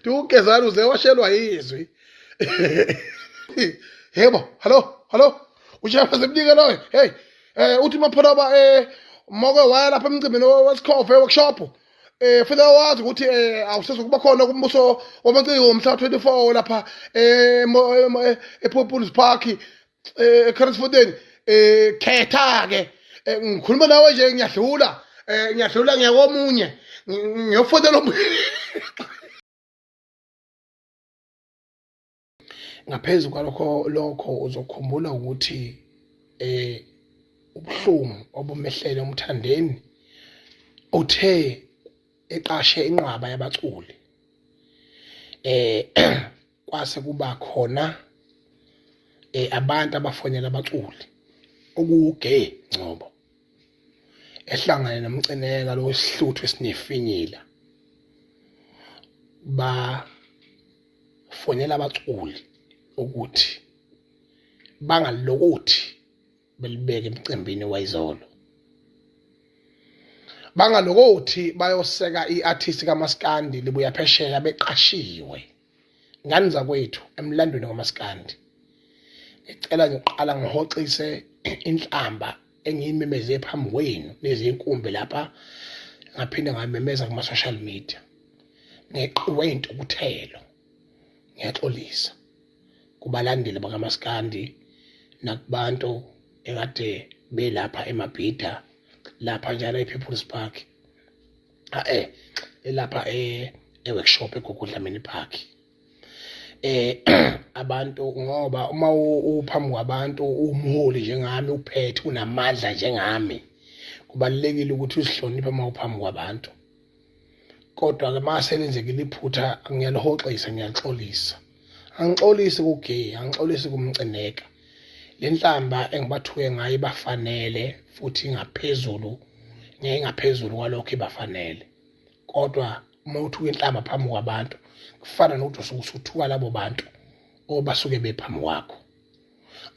Ugezani uze washelwa yizwi. Yebo, hello, hello. Ushefa semnike loyo. Hey, uthi mapholoba moke waya lapha emcimbini wesikhove workshop. Futhi wazi ukuthi awusezokuba khona kumbuso wamaciko mhla 24 lapha ePopulous Park eCransfontein. Khetha ke ngikhuluma nawe nje ngiyadlula ngiyadlula ngiya komunye ngiyofonela omunye. Ngaphezu kwalokho lokho uzokhumbula ukuthi ubuhlungu obumehlele uMthandeni uthe eqashe inqwaba yabaculi kwase kuba khona abantu abafonela abaculi okuwuGe Ngcobo ehlangane noMcineka lo wesihluthu esinefinyila bafonela abaculi ukuthi bangalokothi belibeke emcimbini wayizolo bangalokothi bayoseka i-artist kaMaskandi libuya phesheya beqashiwe. Ngane zakwethu emlandweni kamaskandi ngicela ngiqala ngihoxise inhlamba engiyimemeze phambi kwenu nezinkumbi lapha ngaphinde ngamemeza kuma-social media ngeqiwe intukuthelo. Ngiyaxolisa kubalandeli bakamaskandi nakubantu ekade belapha eMabhida lapha njalo e-People's Park elapha e-workshop eGugu Dlamini Park. Abantu ngoba uma uphambi kwabantu uwumholi njengami uphethe unamandla njengami kubalulekile ukuthi uzihloniphe uma uphambi kwabantu. Kodwa-ke uma selenzekile iphutha ngiyalihoxisa ngiyalixolisa. Angixolisi kugay, angixolisi kumcineka. Le nhlamba engibathuke ngayo ibafanele futhi ingaphezulu ngeke ingaphezulu kwalokho ibafanele. Kodwa uma uthuka inhlamba phambi kwabantu kufana nokuthi usuke usuthuka labo bantu obasuke bephambi kwakho.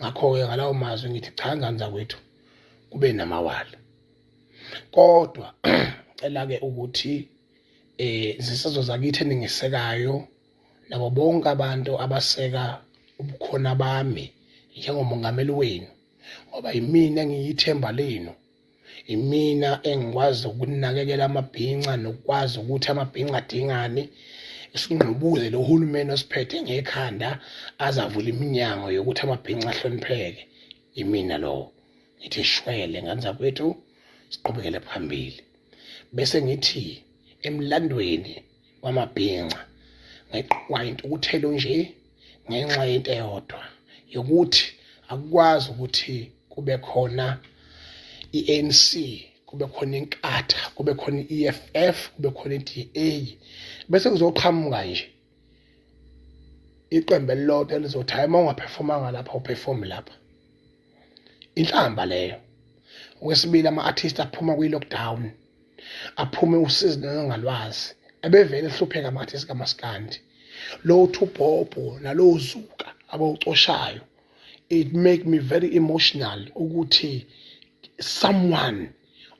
Ngakho-ke ngalawo mazwi ngithi cha ngane zakwethu kube namawala. Kodwa cela-ke ukuthi zinsizwa zakithi eningisekayo nabo bonke abantu abaseka ubukhona bami njengomongameli wenu ngoba yimina engiyithemba lenu imina engikwazi ukunakekela amabhinca nokwazi ukuthi amabhinca adingani singqubuze lo hulumeni osiphethe ngekhanda azavula iminyango yokuthi amabhinca ahlonipheke. Imina lowo. Ngithi shwele ngane zakwethu siqhubekele phambili. Bese ngithi emlandweni wamabhinca ngeqwa intukuthelo nje ngenxa yento eyodwa yokuthi akukwazi ukuthi kube khona i-ANC kube khona inkatha kube khona i-EFF kube khona i-DA bese kuzoqhamuka nje iqembu elilodwa elizothi hayi uma ungaphefomanga lapha uphefome lapha. Inhlamba leyo. Okwesibili ama-artist aphuma kwi-lockdown aphume usizi nongalwazi ebevele ehlupheka ama-artist kamaskandi lowo thubhobho nalowo zuka abawucoshayo. It make me very emotional ukuthi someone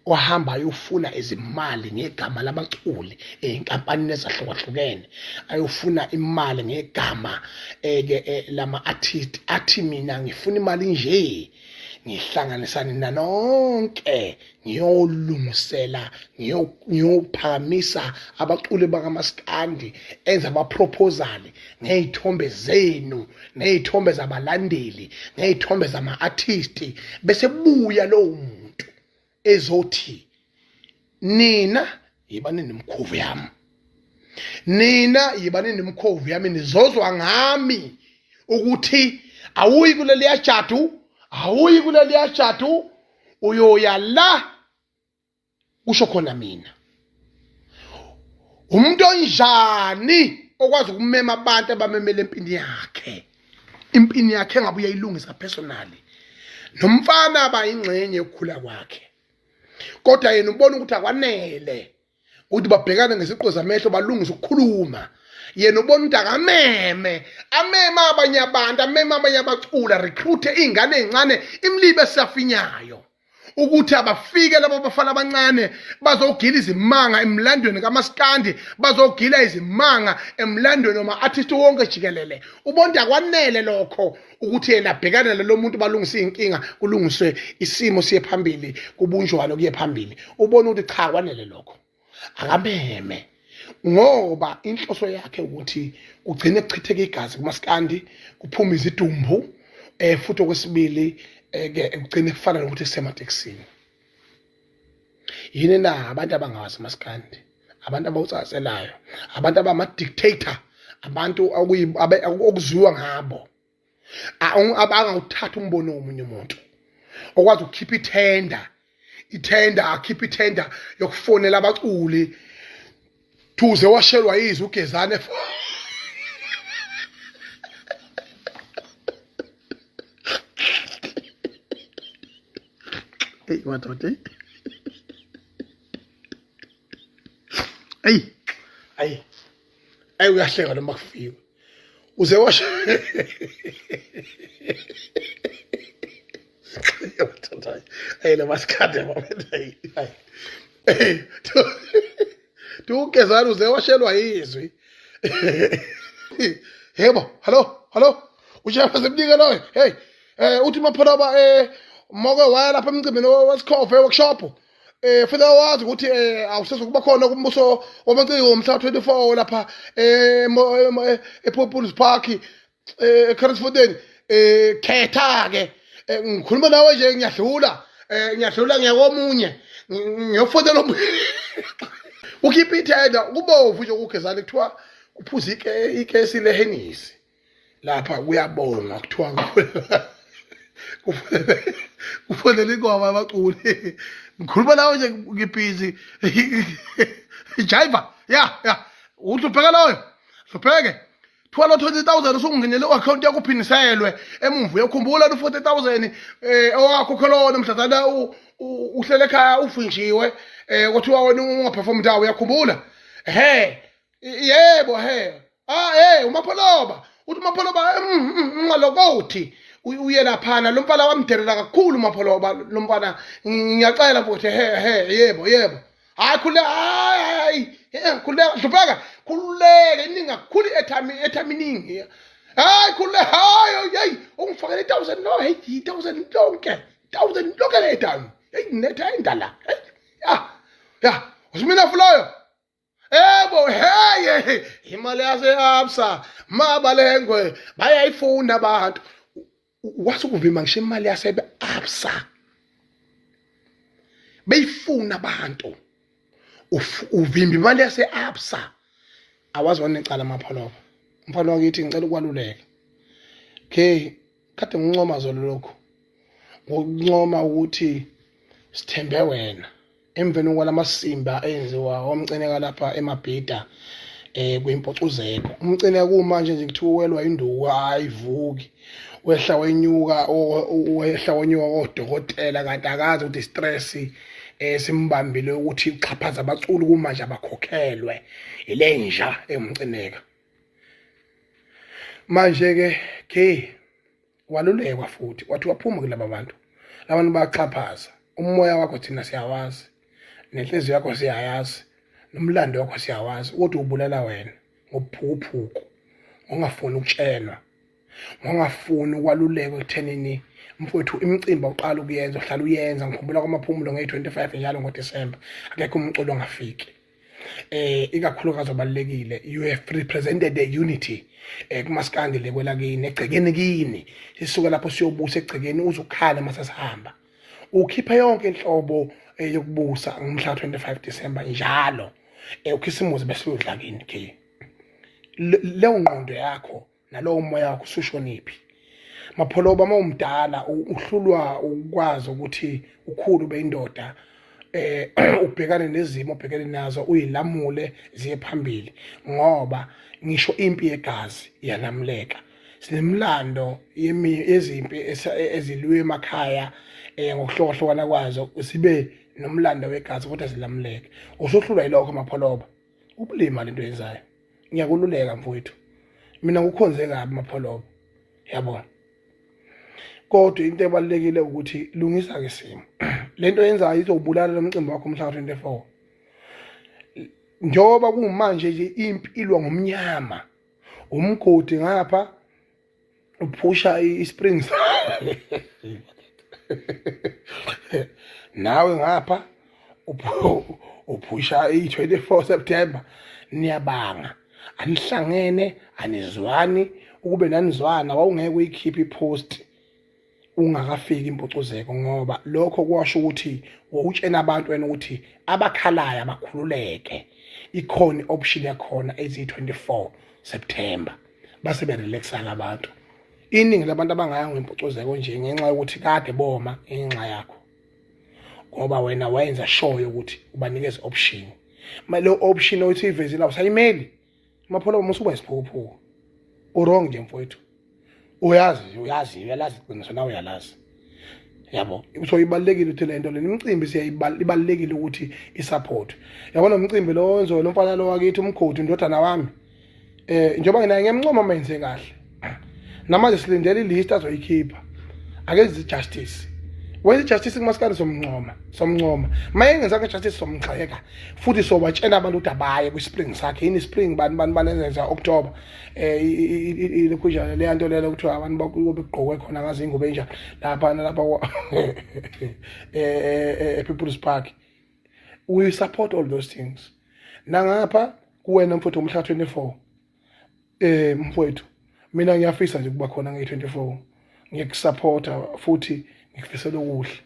ohamba ayofuna izimali ngegama labaculi ey'nkampanini ezahlukahlukene ayofuna imali ngegama eke lama-artist athi mina ngifuna imali nje ngihlanganisa nina nonke ngiyolungisela ngiyophakamisa abaculi bakamaskandi enza ama-proposal ngey'thombe zenu ney'thombe zabalandeli ngey'thombe zama-artist bese buya lowo muntu ezothi nina yibani nemkhovu yami nina yibani nemkhovu yami nizozwa ngami ukuthi awuyi kuleliya jadu awuyi kuleliya jadu uyoya la kusho khona mina. Umuntu onjani okwazi ukumema abantu abamemele empini yakhe impini yakhe engabe uyayilungisa personally nomfana abayingxenye yokukhula kwakhe kodwa yena ubona ukuthi akwanele ukuthi babhekane ngesiqo zamehlo balungise ukukhuluma. Yena ubona ukuthi akameme ameme abanye abantu ameme abanye abacula recruit iy'ngane ey'ncane imlibe esafinyayo. Ukuthi abafike laba bafana abancane bazogila izimanga emlandweni kamaskandi, bazogila izimanga emlandweni wama-artist wonke jikelele. Ubona akwanele lokho ukuthi yena abhekane nalo muntu, balungise iy'nkinga, kulungiswe isimo siye phambili, kubunjwane kuye phambili. Ubona ukuthi cha, kwanele lokho, akameme, ngoba inhloso yakhe ukuthi kugcine kuchitheka igazi kumaskandi, kuphume izidumbu, futhi okwesibili ke kugcine kufana nokuthi kusematekisini. Yini na abantu abangawazi maskandi, abantu abawutsaselayo, abantu abama-dictator, abantu okuzwiwa ngabo, abangawuthatha umbono womunye umuntu, okwazi ukukhipha ithenda, ithenda, akhipha ithenda yokufonela abaculi, thuze washelwa izwi ugezane. Hey madoda, eyi ayi ayi, uyahleka noma kufiwe, uze washo. Ayi, la masikade hayi, ugezani uze washelwa izwi. Yebo, hallo hallo, ushefa semnike loyo. Hey, uthi mapholoba, moke waya lapha emcimbini wesikhove workshop, futhi awazi ukuthi awusezokuba khona kumbuso wamaciko mhla 24 lapha ePopulous Park eCransfontein. Khetha ke, ngikhuluma nawe nje, ngiyadlula, ngiyadlula, ngiyakomunye, ngiyofonela omunye, ukhipha ithenda kubovu nje ukugezana, kuthiwa kuphuza ikesi lehenisi lapha, kuyabongwa, kuthiwa kufonela ingoma abaculi. Ngikhuluma nawe nje, ngibhizi jiva ya ya, uthi ubheka loyo, hlupheke thiwa lo 20,000 usungingenele ku-akhawunti yakho, uphiniselwe emumva. Uyakhumbula lo 40,000 owakhokhelwa wona mhlazana uhlele ekhaya ufinjiwe, kwathiwa wena ungaperform ndawo, uyakhumbula? He, yebo, he, ah, hey, uMapholoba uthi uMapholoba ungalokothi uye laphana, lo mfana wamdelela kakhulu uMapholoba lo mfana, ngiyacela futhi. He he, yebo yebo, hayi khuleka, hayi hayi, khuleka, hlupheka, khululeka, iningi kakhulu i-airtime, i-airtime iningi, hayi khululeka, hayi, hey, ungifakele i-thousand lo, hey, i-thousand lonke, thousand lonke le airtime, hey, netha indala, hey, ya ya, usimina fuloyo. Ebo, hey, imali yase-Absa mabalengwe bayayifuna abantu, wathi ukuvimba ngisho imali yase-Absa beyifuna abantu, uvimba imali yase-Absa, awazi wanecala Mapholoba. Mfana wakithi, ngicela ukwaluleka. Okay, kade ngincoma zolo lokhu, ngokuncoma ukuthi sithembe wena emveni kwalamasimba enziwa omcineka lapha eMabhida kwimpucuzeko. Umcineka kumanje nje kuthiwa welwa induku ayivuki, wehla wenyuka, wehla wenyuka kodokotela, kanti akazi ukuthi stress simbambile ukuthi uxhaphaza abaculi, kumanje abakhokhelwe ilenja emcineka. Manje ke ke walulekwa futhi wathi waphuma kulaba bantu, labantu bayaxhaphaza umoya wakho, thina siyawazi, nenhliziyo yakho siyayazi, nomlando wakho siyawazi, ukuthi ubulala wena ngobuphukuphuku, ngongafuni ukutshelwa, ngongafuni ukwalulekwa ekuthenini mfowethu imicimbi awuqala ukuyenza, uhlala uyenza. Ngikhumbula kwamaphumulo ngeyi-25 njalo ngoDisemba, akekho umculo ongafiki, ikakhulukazi obalekile. You have represented the unity kumaskandi le kwelakini, egcekeni kini, sisuke lapho siyobusa egcekeni, uzukhala mase sihamba, ukhipha yonke inhlobo yokubusa ngomhla 25 December njalo, ukhisimuzi bese uyodla kini ke. Leyo ngqondo yakho nalowo moya wakho usushoniphi Mapholoba? Uma umdala uhlulwa ukwazi ukuthi ukhulu beyindoda, ubhekane nezimo obhekene nazo, uyilamule ziye phambili, ngoba ngisho impi yegazi iyalamuleka. Sinemlando yezimpi ezilwiwe emakhaya ngokuhlukahlukana kwazo, sibe nomlando wegazi kodwa zilamuleke. Usuhlulwa yilokho Mapholoba, ubulima lento yenzayo. Ngiyakululeka mfowethu, mina ngukhonze kabi Mapholoba, yabona. Kodwa into ebalulekile ukuthi lungisa ke simo. Lento yenzayo izobulala lo mcimbi wakho mhla 24. Njengoba kumanje nje impilwa ngomnyama. Umgodi ngapha uphusha i-springs nawe ngapha uphusha i-24 September niyabanga anihlangene anizwani ukube nanizwana wawungeke uyikhiphe ipost ungakafiki impucuzeko ngoba lokho kwasho ukuthi wawutshena abantu wena ukuthi abakhalayo abakhululeke ikhona i-option yakhona eziyi-24 September base berelaxa abantu iningi labantu abangaya ngempucuzeko nje ngenxa yokuthi kade boma ngenxa yakho ngoba wena wayenza sure yokuthi ubanikeza option ma lo option othi ivezile awusayimeli Mapholo musuba isiphukuphuku uwrong nje mfowethu uyazi uyazi uyalazi iqiniso nawe uyalazi yabo so ibalulekile ukuthi lento le imicimbi siyayibalulekile ukuthi isupport yabona umcimbi lo wenziwe lo mfana lo wakithi umgodi indodana wami eh njengoba nginaye ngiyamncoma uma yenze kahle namanje silindele ilist azoyikhipha akenzi justice wenza ijustice kumasikandi somncoma somncoma uma engenzanga ijustice somgxeka futhi sobatshela abantu ukuthi abaye kwi-spring sakhe yini spring bani bani bani ezenza October eh ilokhujana leya nto leyo kuthiwa abantu bakuyobe kugqokwe khona ngazi ingubo enjani lapha nalapha eh, eh People's Park we support all those things nangapha kuwena mfowethu umhla 24 eh mfowethu mina ngiyafisa nje ukuba khona nge-24 ngiyakusupporta futhi ngikufisela okuhle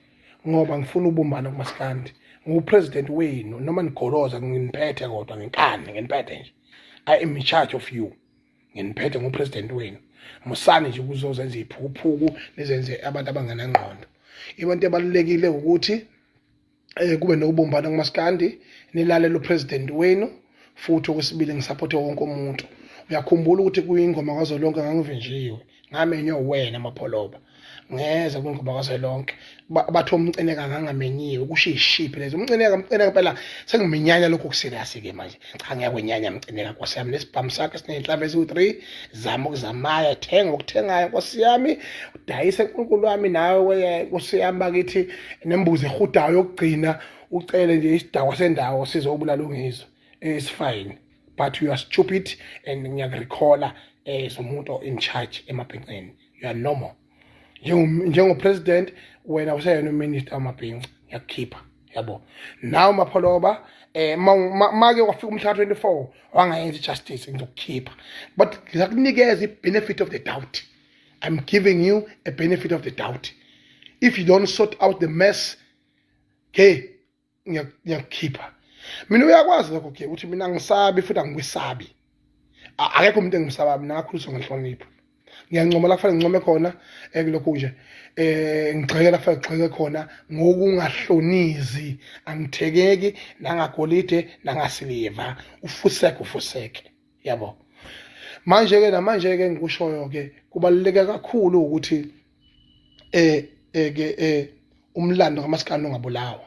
ngoba ngifuna ubumbano kumaskandi ngiwupresident wenu noma nigoloza nginiphethe kodwa ngenkani nginiphethe nje i am in charge of you nginiphethe ngupresident wenu musani nje ukuzozenza iphukuphuku nizenze abantu abangenangqondo into ebalulekile ukuthi eh kube nokubumbana kumaskandi nilalele upresident wenu futhi okwesibili ngisupporte wonke umuntu uyakhumbula ukuthi kuyingoma kazwelonke ngangivinjiwe ngamenywa wena mapholoba ngeza kwingoma kazwelonke bathi umcineka ngangamenyiwe kusho ishiphi lezo umcineka umcineka phela sengiminyanya lokho kuserious ke manje cha ngiyakwenyanya mcineka nkosi yami nesibhamu sakhe siney'nhlamvu eziwu-3 zama okuzamayo thenga okuthengayo nkosi yami udayise unkulunkulu wami nawe nkosi yami bakithi nembuzi ehudayo yokugcina ucele nje isidakwa sendawo sizobulala ungizwe it's fine but you are stupid and ngiyakurecalla as umuntu in charge emabhinceni you are normal njengo-president wena useyena uminister wamabhinca ngiyakukhipha yabo nawe mapholoba eh make wafika umhla 24 wangayenza ijustice ngizokukhipha but ngizakunikeza i-benefit of the doubt i'm giving you a benefit of the doubt if you don't sort out the mess ke ngiyakukhipha mina uyakwazi lokho ke ukuthi mina ngisabi futhi angikwesabi akekho umuntu engimsaba mina ngakhuliswa ngenhlonipho ngiyancoma la kufanele ngincome khona ekulokhu nje eh ngigxeke la kufanele ngigxeke khona ngokungahlonizi angithekeki nangagolide nangasiliva ufuseke ufuseke yabo manje ke namanje ke ngikushoyo ke kubaluleke kakhulu ukuthi eh eh ke eh umlando kamaskandi ungabulawa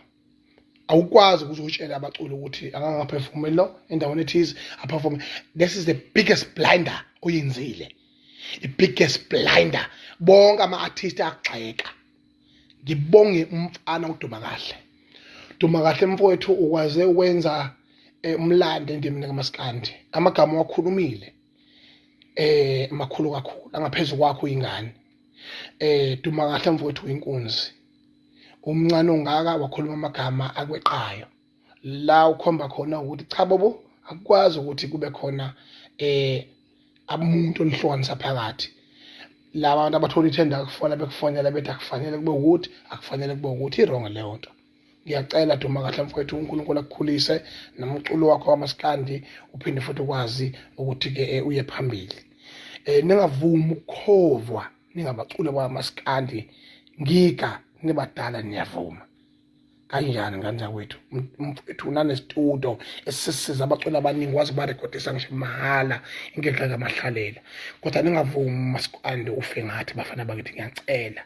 awukwazi ukuthi utshele abaculi ukuthi akangaphefumi lo endaweni ethize aperforme this is the biggest blinder oyenzile i-biggest blinder bonke ama-artist akugxeka ngibonge umfana uduma kahle duma kahle mfowethu ukwaze ukwenza eh, umlando endimini kamaskandi amagama wakhulumile eh makhulu kakhulu angaphezulu kwakho ingane eh duma kahle mfowethu inkunzi umncane ongaka wakhuluma amagama akweqayo la ukhomba khona ukuthi cha bobo akukwazi ukuthi kube khona eh umuntu onihlukanisa phakathi laba bantu abathola ithenda kufona bekufonela bethi akufanele kube ukuthi akufanele kube ukuthi i-wrong leyo nto ngiyacela duma kahle mfowethu uNkulunkulu akukhulise nomculo wakho wamaskandi uphinde futhi ukwazi ukuthi ke eh, uye phambili eh ningavumi ukukhovwa ningabaculi bamaskandi ngika nibadala niyavuma kanjani ngane zakwethu mfethu unanesitudio esisiza abaculi abaningi wazi kubarekhodisa ngisho mahhala inkendla kamahlalela kodwa ningavumi umaskandi ufe ngathi bafana bakithi ngiyacela